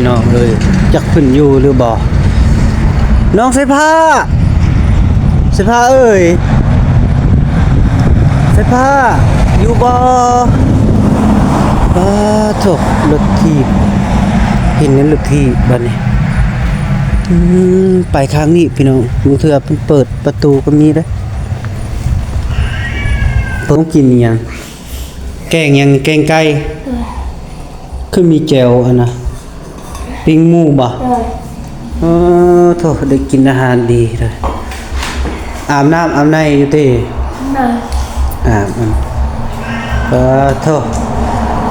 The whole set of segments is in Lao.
ພີ່ນ້ອງເອີຍ ຈັກເພິ່ນຢູ່ຫຼືບໍ່? ນ້ອງສາຍຟ້າ ສາຍຟ້າເອີຍ ສາຍຟ້າ ຢູ່ບໍ່? ປາໂທ້ ລົດຖີບ ເຫັນແຕ່ລົດຖີບບັດນີ້. ອືມ ໄປທາງນີ້ພີ່ນ້ອງ ບາງເທື່ອເພິ່ນເປີດປະຕູກໍມີເດ້. ເພິ່ນກິນອີ່ຫຍັງ? ແກງຫຍັງ? ແກງໄກ່? ໂດຍ. ຄືມີແຈ່ວຫັ້ນນະ ປີ້ງໝູບໍ່? ໂດຍ. ເອີ ໂທ້ ໄດ້ກິນອາຫານດີເດີ. ອາບນ້ຳອາບໃນຢູ່ຕິ? ໂດຍ. ອາບ ເອີ ໂທ້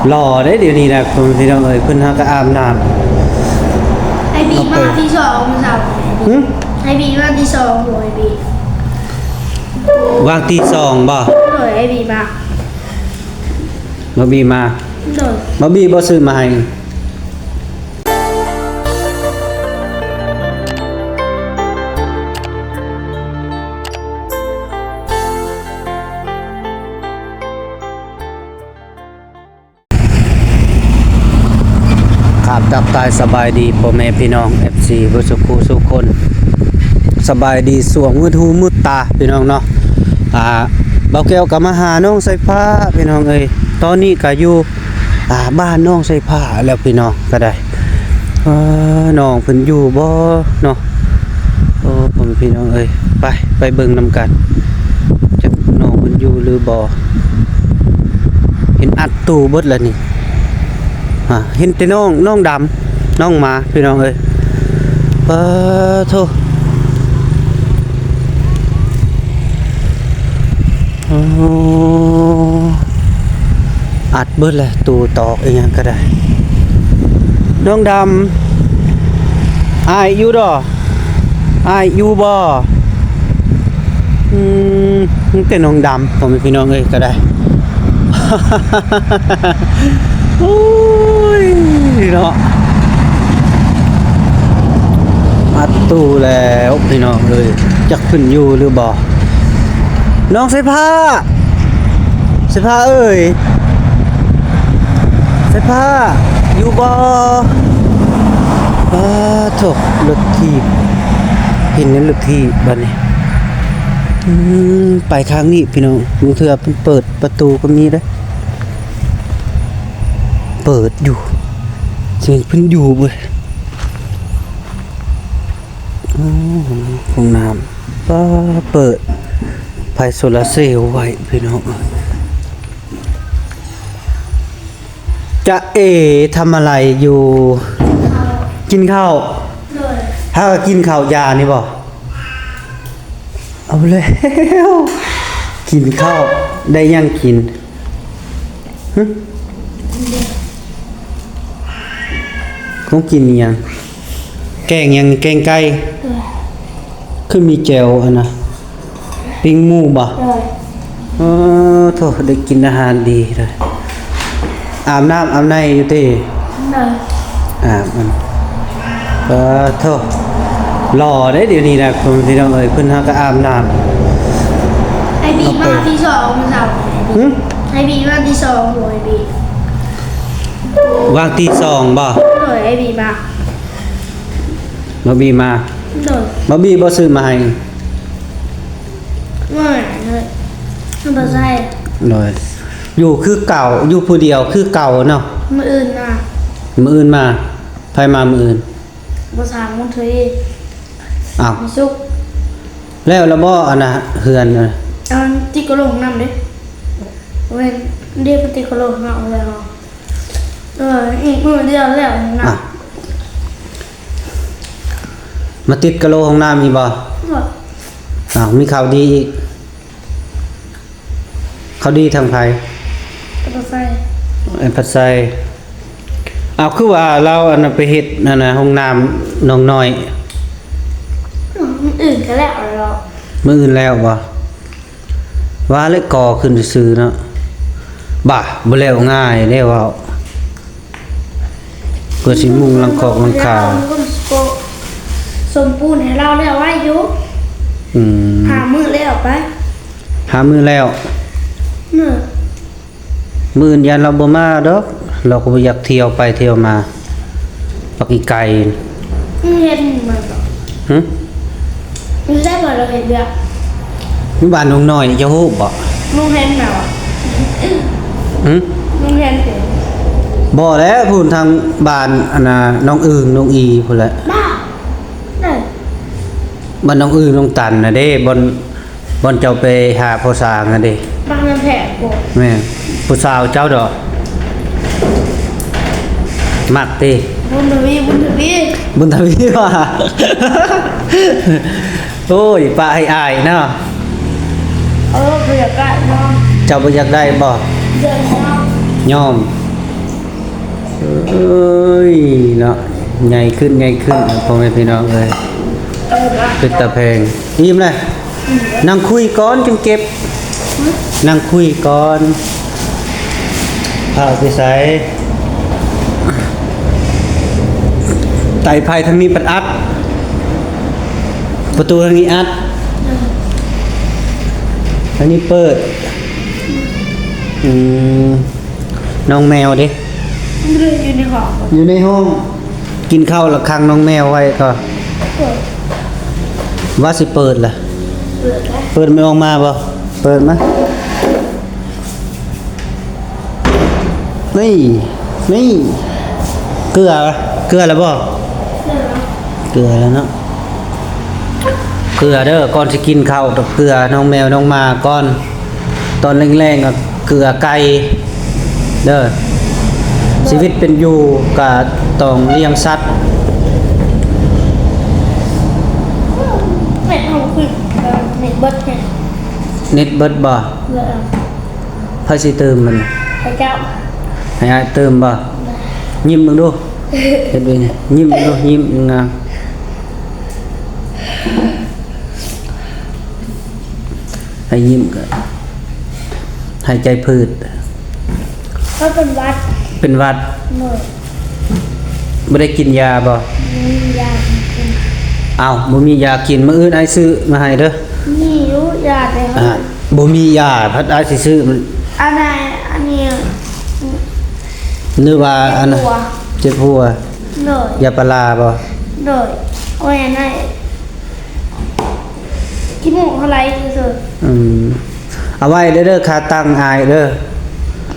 ຫຼໍ່ເດ້ດຽວນີ້ນະ ພໍ່ແມ່ພີ່ນ້ອງເອີຍ ເພິ່ນຫາກໍອາບນ້ຳ. ໄອ້ບີມາທີສອງມື້ເຊົ້າ. ຫຶ? ໄອ້ບີມາທີສອງ ໂອ້ຍບີ ວ່າງຕີສອງບໍ່? ໂດຍ ໄອ້ບີມາ ບໍ່ບີມາ. ໂດຍ. ບໍ່ບີບໍ່ຊື້ມາໃຫ້. ຄາບທັກທາຍສະບາຍດີພໍ່ແມ່ພີ່ນ້ອງ ເອັຟຊີ ເບິດສູ່ຜູ້ສູ່ຄົນ. ສະບາຍດີຊ່ວງມືດຫູມືດຕາພີ່ນ້ອງເນາະ. ອ່າ ບ່າວແກ້ວກໍມາຫານ້ອງສາຍຟ້າພີ່ນ້ອງເອີຍ ຕອນນີ້ກໍຢູ່ ອ່າ ບ້ານນ້ອງສາຍຟ້າແລ້ວພີ່ນ້ອງກໍໄດ້. ເອີ ນ້ອງເພິ່ນຢູ່ບໍ່ເນາະ? ໂອ້ ພໍ່ແມ່ພີ່ນ້ອງເອີຍ ໄປ ໄປເບິ່ງນຳກັນ ຈັກນ້ອງເພິ່ນຢູ່ຫຼືບໍ່. ເຫັນອັດຕູ້ເບິດແລ້ວນີ້ ອ່າ ເຫັນແຕ່ນ້ອງ ນ້ອງດຳ ນ້ອງໝາພີ່ນ້ອງເອີຍ. ປາໂທ້ ໂອ້ ອັດເບິດແຫຼະ ຕູ້ຕອກອີ່ຫຍັງກໍໄດ້. ນ້ອງດຳ ອ້າຍຢູ່ບໍ່? ອ້າຍຢູ່ບໍ່? ອືມ ມີແຕ່ນ້ອງດຳ ພໍ່ແມ່ພີ່ນ້ອງເອີຍ ກໍໄດ້. ໂອ້ຍ ເນາະ ອັດຕູ້ແລ້ວພີ່ນ້ອງເອີຍ ຈັກເພິ່ນຢູ່ຫຼືບໍ່? ນ້ອງສາຍຟ້າ ສາຍຟ້າເອີຍ ສາຍຟ້າ ຢູ່ບໍ່? ປາໂທ້ ລົດຖີບ ເຫັນແຕ່ລົດຖີບບັດນີ້. ອືມ ໄປທາງນີ້ພີ່ນ້ອງ ບາງເທື່ອເພິ່ນເປີດປະຕູກໍມີເດ້. ເປີດຢູ່ ຊິເຫັນເພິ່ນຢູ່ເວີຍ. ໂອ້ ຫ້ອງນ້ຳ ປ້າ ເປີດໄຟໂຊລາເຊວໄວ້ພີ່ນ້ອງ. ຈ໊ະເອ ທຳອະໄລຢູ່? ກິນເຂົ້າ. ໂດຍ. ພາກັນກິນເຂົ້າຢານີ້ບໍ່? ເອົາແລ້ວ ກິນເຂົ້າ ໄດ້ຫຍັງກິນ? ຫຶ? ຂອງກິນອີ່ຫຍັງ? ແກງຫຍັງ? ແກງໄກ່? ໂດຍ. ຄືມີແຈ່ວຫັ້ນນະ ປີ້ງໝູບໍ່? ໂດຍ. ເອີ ໂທ້ ໄດ້ກິນອາຫານດີເດີ. ອາບນ້ຳອາບໃນຢູ່ຕິ? ໂດຍ. ອາບ ເອີ ໂທ້ ຫຼໍ່ເດ້ດຽວນີ້ນະ ພໍ່ແມ່ພີ່ນ້ອງເອີຍ ເພິ່ນຫາກໍອາບນ້ຳ. ໄອ້ບີມາທີສອງມື້ເຊົ້າ. ຫຶ? ໄອ້ບີມາທີສອງ ໂອ້ຍບີ ວ່າງຕີສອງບໍ່? ໂດຍ ໄອ້ບີມາ ບໍ່ບີມາ. ໂດຍ. ບໍ່ບີບໍ່ຊື້ມາໃຫ້? ບໍ່ ບໍ່ໃສ່. ໂດຍ. ຢູ່ຄືເກົ່າ ຢູ່ຜູ້ດຽວຄືເກົ່າເນາະ? ມື້ອື່ນມາ. ມື້ອື່ນມາ. ໃຜມາມື້ອື່ນ? ບໍ່ສາງມົນເທີຍ. ອ້າວ ມີສຸກ. ແລ້ວລະບໍ່ ອັນນະ ເຮືອນນະ? ອັນຕິດກະໂຫຼຫ້ອງນ້ຳເດ້. ເຫັນເດ້ ມັນຕິດກະໂຫຼຫ້ອງນ້ຳແລ້ວ. ເອີ ອີກມື້ດຽວແລ້ວນະ. ອ່ະ ມາຕິດກະໂຫຼຫ້ອງນ້ຳອີກບໍ່? ບໍ່. ອ້າວ ມີຂ່າວດີອີກ. ເຂົາດີທາງໃຜ? ພັດໄຊ. ເອີ ພັດໄຊ. ເອົາ ຄືວ່າລາວອັນນັ້ນໄປເຮັດອັນນະ ຫ້ອງນ້ຳນ້ອງນ້ອຍ. ອືມ ມື້ອື່ນກໍແລ້ວແລ້ວ. ມື້ອື່ນແລ້ວບໍ່? ວ່າແລ້ວ ກໍ່ຂຶ້ນຊື່ໆເນາະ. ບາ ບໍ່ແລ້ວງ່າຍເດ້ເວົ້າ. ເພື່ອຊິມຸງຫຼັງຄອກຫຼັງຄາ. ສົມປູນໃຫ້ລາວແລ້ວໄວ້ຢູ່. ອືມ ຫ້າມື້ແລ້ວໄປ. ຫ້າມື້ແລ້ວ. ມື້ ມື້ອື່ນຢ້ານລາວບໍ່ມາດອກ ລາວກໍບໍ່ຢາກທ່ຽວໄປທ່ຽວມາ. ບັກອີ່ໄກ່ ມຶງເຫັນມັນບໍ່? ຫຶ? ຢູ່ໃສບໍ່ ລາວເຮັດວຽກ? ຢູ່ບ້ານໜອງນ້ອຍ ເຈົ້າຮູ້ບໍ່? ມຶງເຫັນແລ້ວ ຫຶ? ມຶງເຫັນຕິ? ບໍ່ແລ້ວ ພຸ້ນທາງບ້ານ ອັນນ່າ ນ້ອງອຶ່ງ ນ້ອງອີ ພຸ້ນແຫຼະ ບ້ານ ບ້ານນ້ອງອຶ່ງ ນ້ອງຕັນນະເດ້ ບ່ອນ ບ່ອນເຈົ້າໄປຫາພໍ່ສາງຫັ້ນເດ້ ມັກນຳແພກບໍ່? ແມ່ນ ຜູ້ສາວເຈົ້າດອກ ມັກຕິ? ບຸນທະວີ ບຸນທະວີ ບຸນທະວີວ່າ ໂອ້ຍ ປະໃຫ້ອ້າຍເນາະ ເອີ ບໍ່ຢາກໄດ້ ຍອມ ເຈົ້າບໍ່ຢາກໄດ້ບໍ່? ເອີ ຍອມ ຍອມ. ເອີຍເນາະ ໃຫຍ່ຂຶ້ນ ໃຫຍ່ຂຶ້ນ ພໍ່ແມ່ພີ່ນ້ອງເອີຍ ເປັນຕາແພງ. ອີ່ມແລ້ວ ນັ່ງຄຸຍກ່ອນຈຶ່ງເກັບ ນັ່ງຄຸຍກ່ອນ. ພາໄປໃສ? ໄຕໄຟທາງນີ້ເປີດອັດ ປະຕູທາງນີ້ອັດ ທາງນີ້ເປີດ. ອືມ ນ້ອງແມວເດ້? ຢູ່ໃນຫ້ອງ ຢູ່ໃນຫ້ອງ. ກິນເຂົ້າລະຂັງນ້ອງແມວໄວ້ກ່ອນ. ເປີດ ວ່າຊິເປີດລະ. ເປີດລະ. ເປີດມັນອອກມາບໍ່? ເປີດມາ. ນີ້ ນີ້ ເກືອ ເກືອລະບໍ່? ເກືອລະ. ເກືອລະເນາະ. ເກືອເດີ ກ່ອນຊິກິນເຂົ້າ ເກືອນ້ອງແມວນ້ອງໝາກ່ອນ. ຕອນແລງໆ ກໍເກືອໄກ່ເດີ. ຊີວິດເປັນຢູ່ກະຕ້ອງລ້ຽງສັດ. ເນັດເຮົາຄື ເອີ ເນັດເບິດແຮງ. ເນັດເບິດບໍ່? ເບິດແລ້ວ. ໃຜຊິຕື່ມມັນ? ໃຜເຈົ້າ. ໃຫ້ອ້າຍຕື່ມບໍ່? ຍິ້ມເບິ່ງດູ. ເຮັດເບິ່ງ ຍິ້ມເບິ່ງດູ ຍິ້ມງາມ. ໃຫ້ຍິ້ມກໍຫາຍໃຈຜືດ. ເຂົາເປັນຫວັດ. ເປັນຫວັດ. ໂດຍ. ບໍ່ໄດ້ກິນຢາບໍ່? ບໍ່ມີຢາກິນ. ອ້າວ ບໍ່ມີຢາກິນ ມື້ອື່ນອ້າຍຊື້ມາໃຫ້ເດີ. ມີຢູ່ຢາ ແຕ່ວ່າ ອ່າ ບໍ່ມີຢາ ພັດອ້າຍຊິຊື້ມັນ. ອັນໃດ ອັນນີ້ ຫຼືວ່າອັນ ເຈັບຫົວ. ເຈັບຫົວ. ໂດຍ. ຢາປາລາບໍ່? ໂດຍ. ໂອ້ຍ ອັນນັ້ນ ຂີ້ມູກເຮົາໄຫຼຊື່ໆ. ອືມ ເອົາໄວ້ເດີ ເດີ ຂາຕັ້ງອ້າຍເດີ.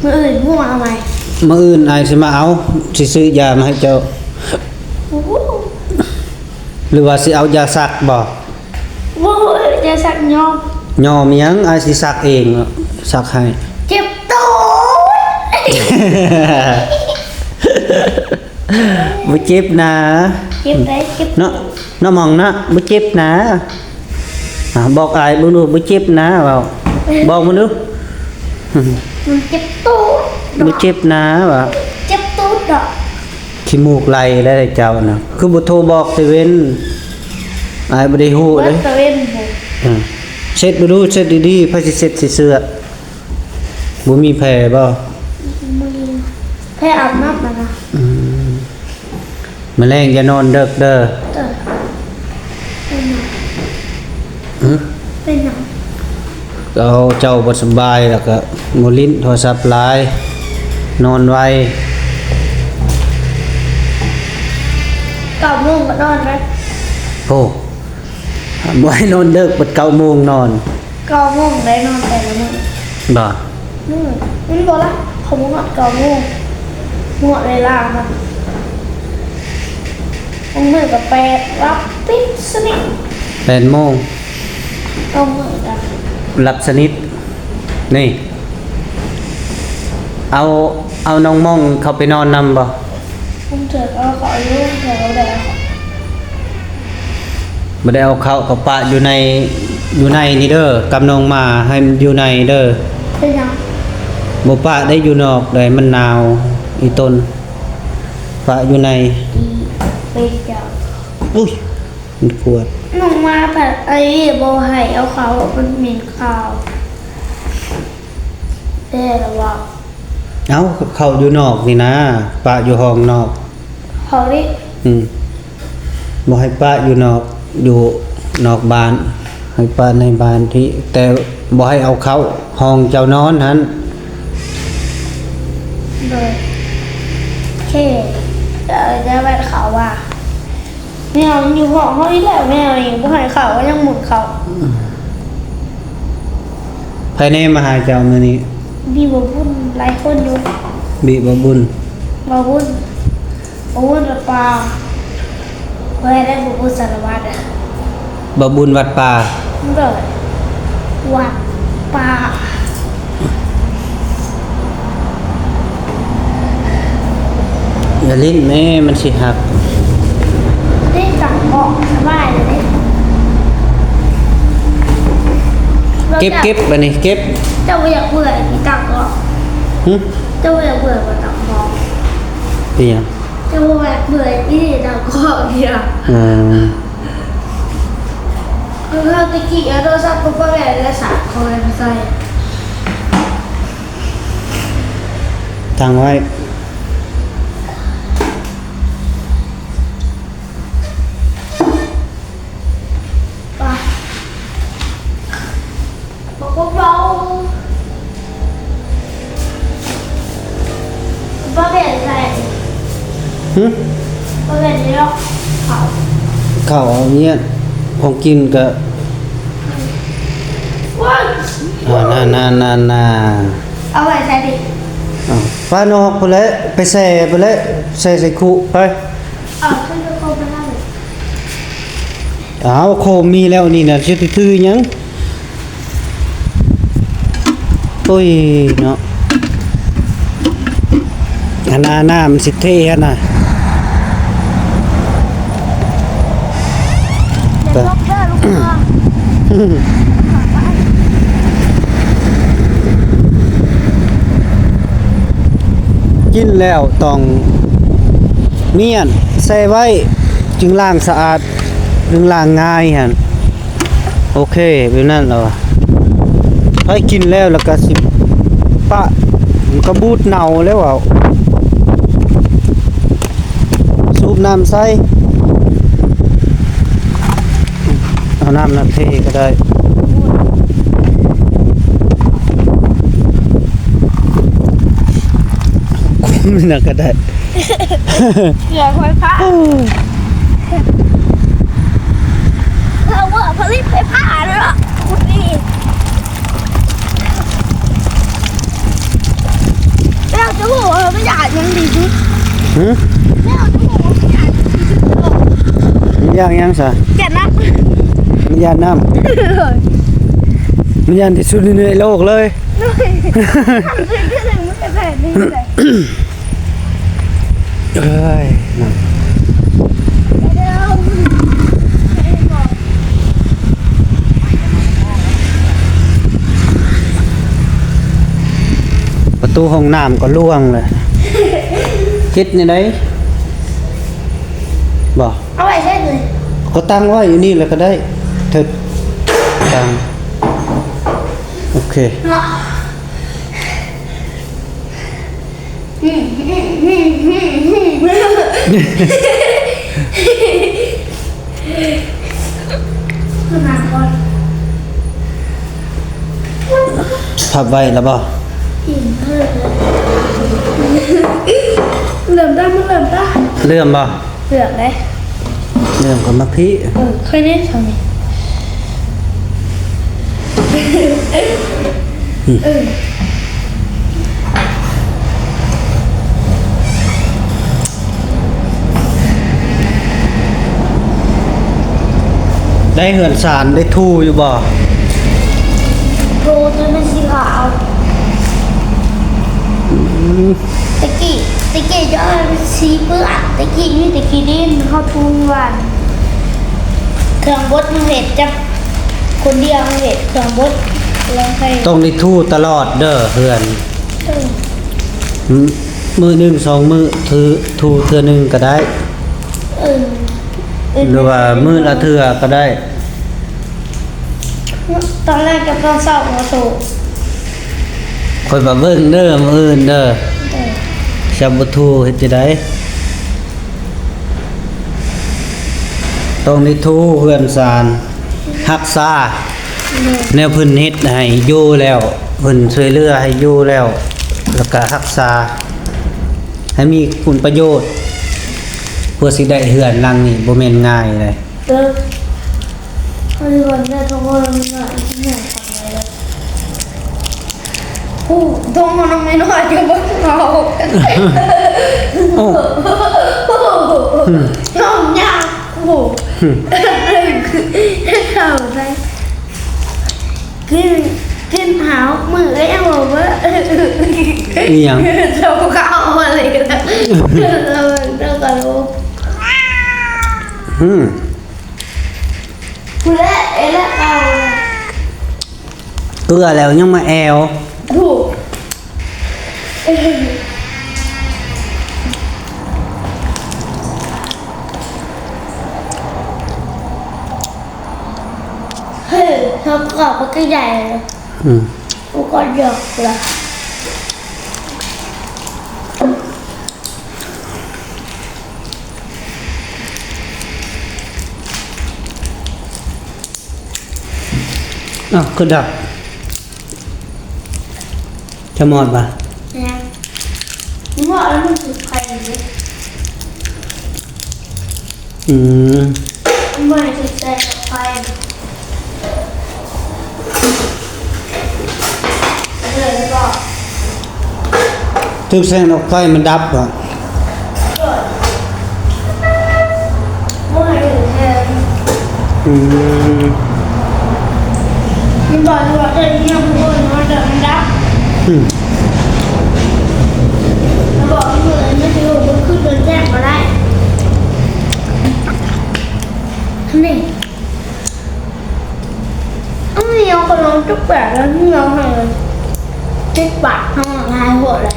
ມື້ອື່ນຮູ້ມາເອົາໃໝ່. ມື້ອື່ນອ້າຍຊິມາເອົາ ຊິຊື້ຢາມາໃຫ້ເຈົ້າ. ໂອ້ໂຫ ຫຼືວ່າຊິເອົາຢາສັກບໍ່? ໂອ້ຍ ຢາສັກຍອມ. ຍອມຫຍັງ? ອ້າຍຊິສັກເອງ ສັກໃຫ້. ເຈັບໂຕ. ບໍ່ເຈັບນາ. ເຈັບໄດ໋ ເຈັບ ເນາະ ນ້ອງມອງເນາະ ບໍ່ເຈັບນາ. ອ່າ ບອກອ້າຍເບິ່ງດູ ບໍ່ເຈັບນາ ເວົ້າ ບອກມັນດູ. ມັນເຈັບໂຕດອກ. ບໍ່ເຈັບນາ ວ່າ ເຈັບໂຕດອກ. ຂີ້ມູກໄຫຼແລ້ວເຈົ້ານະ ຄືບໍ່ໂທບອກແຕ່ເວັນ? ອ້າຍບໍ່ໄດ້ຮູ້ເດ້ ຕະເວັນ. ເອີ ເຊັດເບິ່ງດູ ເຊັດດີໆ ໃຜຊິເຊັດໃສ່ເສື້ອ? ບໍ່ມີແຜບໍ່? ບໍ່ມີແຜ ອາບນ້ຳຫັ້ນນະ. ອືມ ມື້ແລງຢ່ານອນເດິກເດີ. ເອີ ເປັນຫຍັງ? ຫຶ? ເປັນຫຍັງ? ເອົາ ເຈົ້າບໍ່ສະບາຍ ແລ້ວກໍບໍ່ຫຼິ້ນໂທລະສັບຫຼາຍ ນອນໄວ. ເກົ້າໂມງກໍນອນໄວ. ໂອ້ ບໍ່ໃຫ້ນອນເດິກ ບັດເກົ້າໂມງນອນ. ເກົ້າໂມງໄດ້ນອນແຕ່ລະມື້. ບໍ່ ອືມ ມັນບໍ່ຫຼັບ ເຂົາບໍ່ຮອດເກົ້າໂມງ ຮອດເວລາມັນ. ບາງມື້ກໍແປດ ຫຼັບຕິດສະໜິດ. ແປດໂມງ ບາງມື້ກໍຫຼັບສະໜິດ. ນີ້ ເອົາ ເອົານ້ອງມ່ອງເຂົ້າໄປນອນນຳບໍ່? ບາງເທື່ອກໍເອົາເຂົ້າຢູ່ ບາງເທື່ອກໍບໍ່ໄດ້ເອົາເຂົ້າ. ບໍ່ໄດ້ເອົາເຂົ້າກໍປະຢູ່ໃນ ຢູ່ໃນນີ້ເດີ ກັບນ້ອງໝາ ໃຫ້ມັນຢູ່ໃນເດີ. ເປັນຫຍັງ? ບໍ່ປະໄດ້ຢູ່ນອກໃດ ມັນໜາວ ອີ່ຕົນ ປະຢູ່ໃນ. ອີ່ເປັນຫຍັງ? ອຸ້ຍ ມັນກວດ. ນ້ອງໝາພັດ ໄອ້ ບໍ່ໃຫ້ເອົາເຂົ້າ ມັນເໝັນຄາວ. ແຕ່ລະວ່າ ເອົ້າ ເຂົ້າຢູ່ນອກນີ້ນາ ປະຢູ່ຫ້ອງນອກ. ເຂົ້ານີ້? ອືມ ບໍ່ໃຫ້ປະຢູ່ນອກ ຢູ່ນອກບ້ານ ໃຫ້ປະໃນບ້ານທີ່ ແຕ່ບໍ່ໃຫ້ເອົາເຂົ້າຫ້ອງເຈົ້ານອນຫັ້ນ. ໂດຍ ເຄ ເຈົ້າ ເຈົ້າໄວ້ ເຂົ້າວ່າ ແມວມັນຢູ່ຫ້ອງເຮົານີ້ແຫຼະ ແມວນີ້ບໍ່ໃຫ້ເຂົ້າ ກໍຍັງໝູນເຂົ້າ. ໃຜແດ່ມາຫາເຈົ້າມື້ນີ້? ມີບ່າວບຸນຫຼາຍຄົນຢູ່. ບີ່ບ່າວບຸນ. ບ່າວບຸນ ບ່າວບຸນວັດປ່າ. ຂ້ອຍໄດ້ບ່າວບຸນສາລະວັດ. ບ່າວບຸນວັດປ່າ. ໂດຍ ວັດປ່າ. ຢ່າຫຼິ້ນແມ້ ມັນຊິຫັກ. ເດ້ ຕັງເກາະສະບາຍເລີຍເດ້. ເກັບ ເກັບ ບາດນີ້ເກັບ. ເຈົ້າບໍ່ຢາກເມື່ອຍຕິ ຕັງເກາະ? ຫຶ? ເຈົ້າບໍ່ຢາກເມື່ອຍບໍ່ ຕັງເກາະ? ເປັນຫຍັງ? ເຈົ້າບໍ່ຢາກເມື່ອຍຕິ ຕັງເກາະ? ເອີ ເອີ ຕະກີ້ເອົາໂທລະສັບຂອງປ້າແວ່ແລະສາກຂອງແວ່ມາໃສ່. ຕັ້ງໄວ້. ໄປ ບໍ່ເບົາ ບໍ່ແມ່ນໃສ່. ຫຶ? ບໍ່ແມ່ນເນາະ ເຂົ້າ ເຂົ້າເອົາເມຍ ຂອງກິນກະ ວ້າຍ ອ່າ ນາ ນາ ນາ ນາ ເອົາໄວ້ໃສ່ດິ ເອົາ ປ້ານອກພຸ້ນແຫຼະ ໄປແຊ່ພຸ້ນແຫຼະ ແຊ່ໃສ່ຄຸໄປ. ເອົາ ຄືໂຄມໄປເອົາ ອ້າວ ໂຄມມີແລ້ວນີ້ນະ ຊິຖືຫຍັງ? ໂອ້ຍເນາະ ອັນນັ້ນ ນ້ຳຊິເທຫັ້ນນະ ຢ່າຕົກເດີລູກເອີຍ. ກິນແລ້ວຕ້ອງມ້ຽນ ແຊ່ໄວ້ ຈຶ່ງລ້າງສະອາດ ດຶງລ້າງງ່າຍຫັ້ນ ໂອເຄ ແບບນັ້ນລະວ່າ ໃຜກິນແລ້ວລະກະຊິປະ ມັນກະບູດເນົ່າແລ້ວເວົ້າ ສູບນ້ຳໃສ່ ເອົານ້ຳນັ້ນເທກະໄດ້ ມັນນະກະໄດ້. ເກືອໄຟຟ້າ ເອີ ເອີ ວ່າຜະລິດໄຟຟ້າເນາະ ຄຸດນີ້ ແລ້ວຈະຮູ້ວ່າມັນຢາກຫຍັງດີສຸດ? ຫຶ? ແລ້ວຈະຮູ້ວ່າມັນຢາກຫຍັງດີສຸດໃນໂລກ? ມັນຢາກຫຍັງຊະ? ຢາກນ້ຳ ມັນຢາກນ້ຳ ເອີ ມັນຢາກທີ່ສຸດໃນໂລກເລີຍ. ເອີຍ ປະຕູຫ້ອງນ້ຳກໍລ່ວງແລ້ວ ເຮັດແນວໃດ? ບໍ່ ເອົາໄວ້ໃສເລີຍ? ກໍຕັ້ງໄວ້ຢູ່ນີ້ແຫຼະກໍໄດ້ ເຖິກຕັ້ງ ໂອເຄ ເນາະ. ພັບໄວ້ລະບໍ່? ເຫຼື້ອມຕາ ເຫຼື້ອມຕາ ເຫຼື້ອມບໍ່? ເຫຼືອກໄດ້ ເລື່ອງກໍມາພີ້ ເອີ ຄ່ອຍເດ້ທາງນີ້ ອືມ ເອີ ໄດ້ເຮືອນຊານໄດ້ຖູຢູ່ບໍ່? ຖູຈົນມັນສີຂາວ ອືມ. ຕະກີ້ ຕະກີ້ຈະເອີ້ນສີເປື້ອນ ຕະກີ້ມີແຕ່ຂີ້ດິນ ເຮົາຖູຫວານ ເຄື່ອງບົດເຮົາເຮັດ ຈັບຄົນດຽວເຮົາເຮັດເຄື່ອງບົດ ລອງໃສ່ ຕ້ອງໄດ້ຖູຕະຫຼອດເດີເຮືອນ ເອີ ມື້ໜຶ່ງສອງມື້ ຖູ ຖູເທື່ອໜຶ່ງກໍໄດ້ ເອີ ຫຼືວ່າມື້ລະເທື່ອກໍໄດ້. ຕອນແລກກັບຕອນເຊົ້າ ຂໍໂທດ ຂ້ອຍມາເບິ່ງເດີ ມື້ອື່ນເດີ ເອີ ຊຳບໍ່ຖູເຮັດຈັ່ງໃດ? ຕ້ອງໄດ້ຖູເຮືອນຊານ ຮັກສາ ເອີ ແນວເພິ່ນເຮັດໃຫ້ຢູ່ແລ້ວ ເພິ່ນຊ່ວຍເຫຼືອໃຫ້ຢູ່ແລ້ວ ແລ້ວກະຮັກສາໃຫ້ມີຄຸນປະໂຫຍດ. ກວ່າຊິໄດ້ເຮືອນຫຼັງນີ້ບໍ່ແມ່ນງ່າຍເດ້. ເອີ ເຮົາຊິບໍ່ໄດ້ທັງໝົດ ມັນໜ້ອຍ ມັນໜ້ອຍປານໃດເດ້. ໂອ້ ຕ້ອງເອົານ້ອງນ້ອຍໆ ຈະເບິ່ງເອົາ. ໂອ້ ອືມ ນ້ອງຍາກ ໂອ້ ອືມ ເຂົ້າໄດ້. ກິນ ກິນຫາມື້ກໍຍັງບໍ່ເບີດ. ອີຫຍັງ? ເຈົ້າກໍເອົາມາເລີຍ ເຈົ້າກໍລົງ. ອືມ ພຸ້ນແຫຼະ ເອລະເອົາ ເກືອແລ້ວຍັງມາແອວ. ໂອ້ ເຮີ້ຍ ເຮົາກໍບໍ່ໄດ້ໃຫຍ່ເລີຍ. ອືມ ກໍຢາກລະ. ອ້າວ ຄືດັບ ຈະມອດບໍ່? ຍັງ ມອດແລ້ວມັນຊິໄຟເດ້. ອືມ ມັນຊິໄຟ ໄຟ ຖືກແສງດອກໄຟມັນດັບບໍ່? ອືມ ມັນບອກວ່າເອີ ເຮັດຫຍັງບໍ່ຮູ້ ມັນດັບ. ອືມ ບອກເພິ່ນ ມັນຊິບໍ່ຂຶ້ນເປັນແສງບໍ່ໄດ້ ນີ້. ອັນນີ້ເອົາຂະໜົມຈັກແບບແລ້ວ ນີ້ເອົາໃຫ້ຕິດປາກເຮົາຫຼາຍໂພດເລີຍ.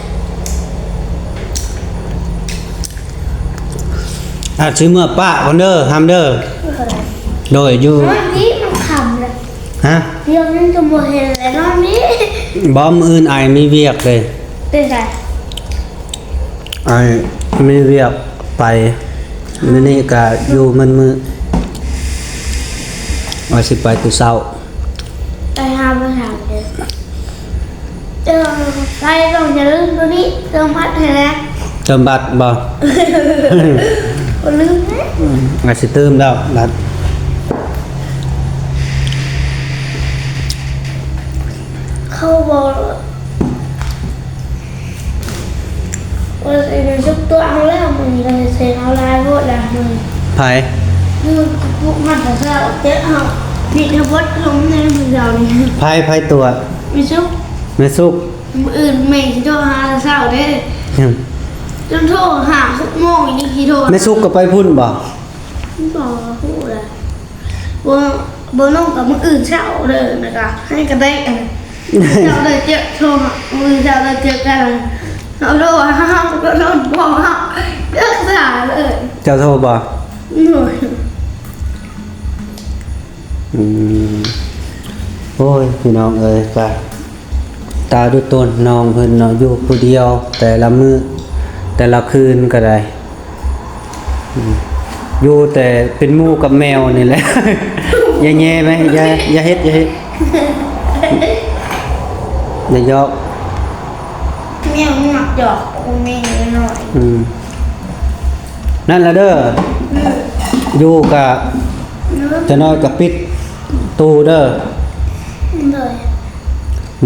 ອາດຊິເມືອປະກ່ອນເດີ ຮຳເດີ. ໂດຍ ຢູ່ ນອນນີ້ມັນຄ່ຳແລ້ວ. ຮະ? ດຽວນີ້ກໍບໍ່ເຫັນແລ້ວ ນອນນີ້. ບໍ່ ມື້ອື່ນອ້າຍມີວຽກເດ້. ໄປໃສ? ອ້າຍມີວຽກໄປ ມື້ນີ້ກະຢູ່ມັນມື້ ວ່າຊິໄປແຕ່ເຊົ້າ. ໄປຫາ ໄປຫາເດີ ເອີ ໄປຕ້ອງຢ່າລືມໂຕນີ້ ເຕີມບັດໃຫ້ແດ່. ເຕີມບັດບໍ່? ບໍ່ລືມເດ້. ອືມ ອາດຊິຕື່ມແລ້ວບັດ ເຂົາບອກ ວ່າຊິໄປຊຸກຕົວເຮົາແລ້ວ ມື້ນີ້ກໍເສຍເຮົາຫຼາຍໂພດແລ້ວມື້ນີ້. ໃຜ? ຢູ່ປຸກມາແຕ່ເຊົ້າ ເຈັບເຮົາ ຜິດໃຫ້ເບິດລົງໃນມື້ເຊົ້ານີ້. ໃຜ ໃຜຕົວະ? ແມ່ສຸກ ແມ່ສຸກ. ມື້ອື່ນແມ່ຊິໂທຫາແຕ່ເຊົ້າເດ້. ອືມ ຈົນໂທຫາຫົກໂມງຍັງຊິໂທ. ແມ່ສຸກກໍໄປພຸ້ນບໍ່? ບໍ່ຮູ້ລະ. ບໍ່ ບໍ່ລົງກໍມື້ອື່ນເຊົ້າເດີ ແລ້ວກໍໃຫ້ກະໄດ້ ເຈົ້າໄດ້ເຈີ ໂທມາມື້ເຈົ້າໄດ້ເຈີກັນ ເຮົາໂທຫາ ເຮົາກໍໂທບອກເຮົາ ເຈີສາເລີຍ. ເຈົ້າໂທບໍ່? ໂດຍ. ອືມ ໂອ້ຍ ພີ່ນ້ອງເອີຍ ກະຕາດຸຕົນນ້ອງເພິ່ນເນາະ ຢູ່ຜູ້ດຽວແຕ່ລະມື້ແຕ່ລະຄືນກໍໄດ້. ອືມ ຢູ່ແຕ່ເປັນໝູ່ກັບແມວນີ້ແຫຼະ. ຢ່າແຍ່ໄໝ ຢ່າ ຢ່າເຮັດ ຢ່າເຮັດ ຢ່າຢອກ. ແມວມັນມັກຢອກແມ່ນ້ອຍ. ອືມ ນັ້ນລະເດີ. ອືມ ຢູ່ກະ ເອີ ຈະນ້ອຍກະປິດຕູ້ເດີ. ໂດຍ.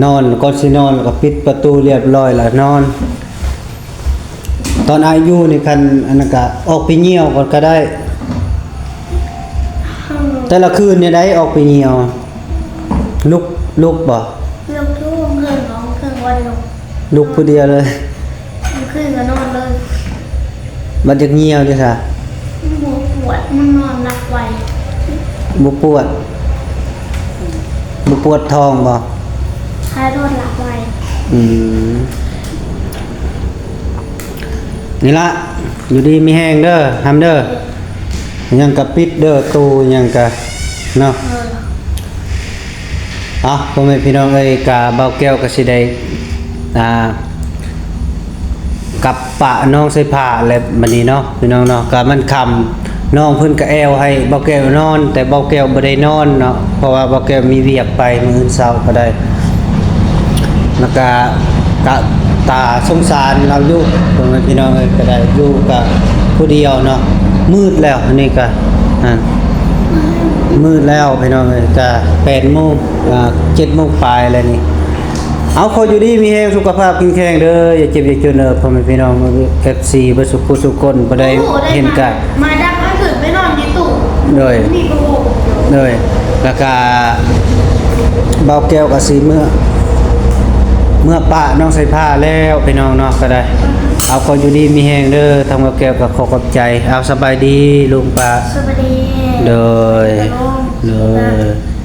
ນອນ ກ່ອນຊິນອນກໍປິດປະຕູລຽບຮ້ອຍລະນອນ. ຕອນອາຍຸນີ້ ຄັນອັນນັ້ນກະອອກໄປຍ່ຽວກ່ອນກໍໄດ້. ແຕ່ລະຄືນນີ້ໄດ້ອອກໄປຍ່ຽວ ລຸກ ລຸກບໍ່? ລຸກທຸກມື້ ເຖິງວັນລຸກ ລຸກຜູ້ດຽວເລີຍ. ຄືນກໍນອນເລີຍ. ບັດຢາກຍ່ຽວເດຊະ? ບໍ່ປວດ ມັນນອນຫຼັບໄວ. ບໍ່ປວດ ບໍ່ປວດທ້ອງບໍ່? ຄາຍນອນຫຼັບໄວ. ອືມ ນີ້ລະ ຢູ່ດີມີແຮງເດີ ຮຳເດີ. ຫຍັງກະປິດເດີ ຕູ້ຫຍັງກະເນາະ. ເອີ ເອົ້າ ພໍ່ແມ່ພີ່ນ້ອງເອີຍ ກະບ່າວແກ້ວກະຊິໄດ້ ອ່າ ກັບປະນ້ອງໃສ່ຜ້າແລ້ວບັດນີ້ເນາະ ພີ່ນ້ອງເນາະ. ກະມັນຄ່ຳ ນ້ອງເພິ່ນກະແອວໃຫ້ບ່າວແກ້ວນອນ ແຕ່ບ່າວແກ້ວບໍ່ໄດ້ນອນເນາະ ເພາະວ່າບ່າວແກ້ວມີວຽກໄປມື້ອື່ນເຊົ້າກໍໄດ້. ແລ້ວກະ ກະຕາສົງສານລາວຢູ່ ພໍ່ແມ່ພີ່ນ້ອງເອີຍ ກະໄດ້ຢູ່ກະຜູ້ດຽວເນາະ. ມືດແລ້ວ ອັນນີ້ກະ ອ່າ ມືດແລ້ວພີ່ນ້ອງເອີຍ ກະແປດໂມງ ອ່າ ເຈັດໂມງປາຍແລ້ວນີ້. ເອົາ ຂໍຢູ່ດີມີແຮງ ສຸຂະພາບແຂງແຂງເດີ ຢ່າເຈັບຢ່າຈົນເດີ ພໍ່ແມ່ພີ່ນ້ອງເອັຟຊີເບິດສຸຂູສຸຄົນ ບໍ່ໄດ້ເຫັນກະ ມາດັກ ມັນຂຶ້ນໄປນອນຢູ່ຕູ້ ໂດຍ ມີປະໂຫ ໂດຍ ແລ້ວກະ ບ່າວແກ້ວກະຊິເມືອ ເມືອປະນ້ອງສາຍຟ້າແລ້ວພີ່ນ້ອງເນາະ ກະໄດ້ ເອົາ ຂໍຢູ່ດີມີແຮງເດີ ທາງບ່າວແກ້ວກະຂໍຂອບໃຈ ເອົາ ສະບາຍດີລຸງປ້າ ສະບາຍດີ ໂດຍ ໂດຍ.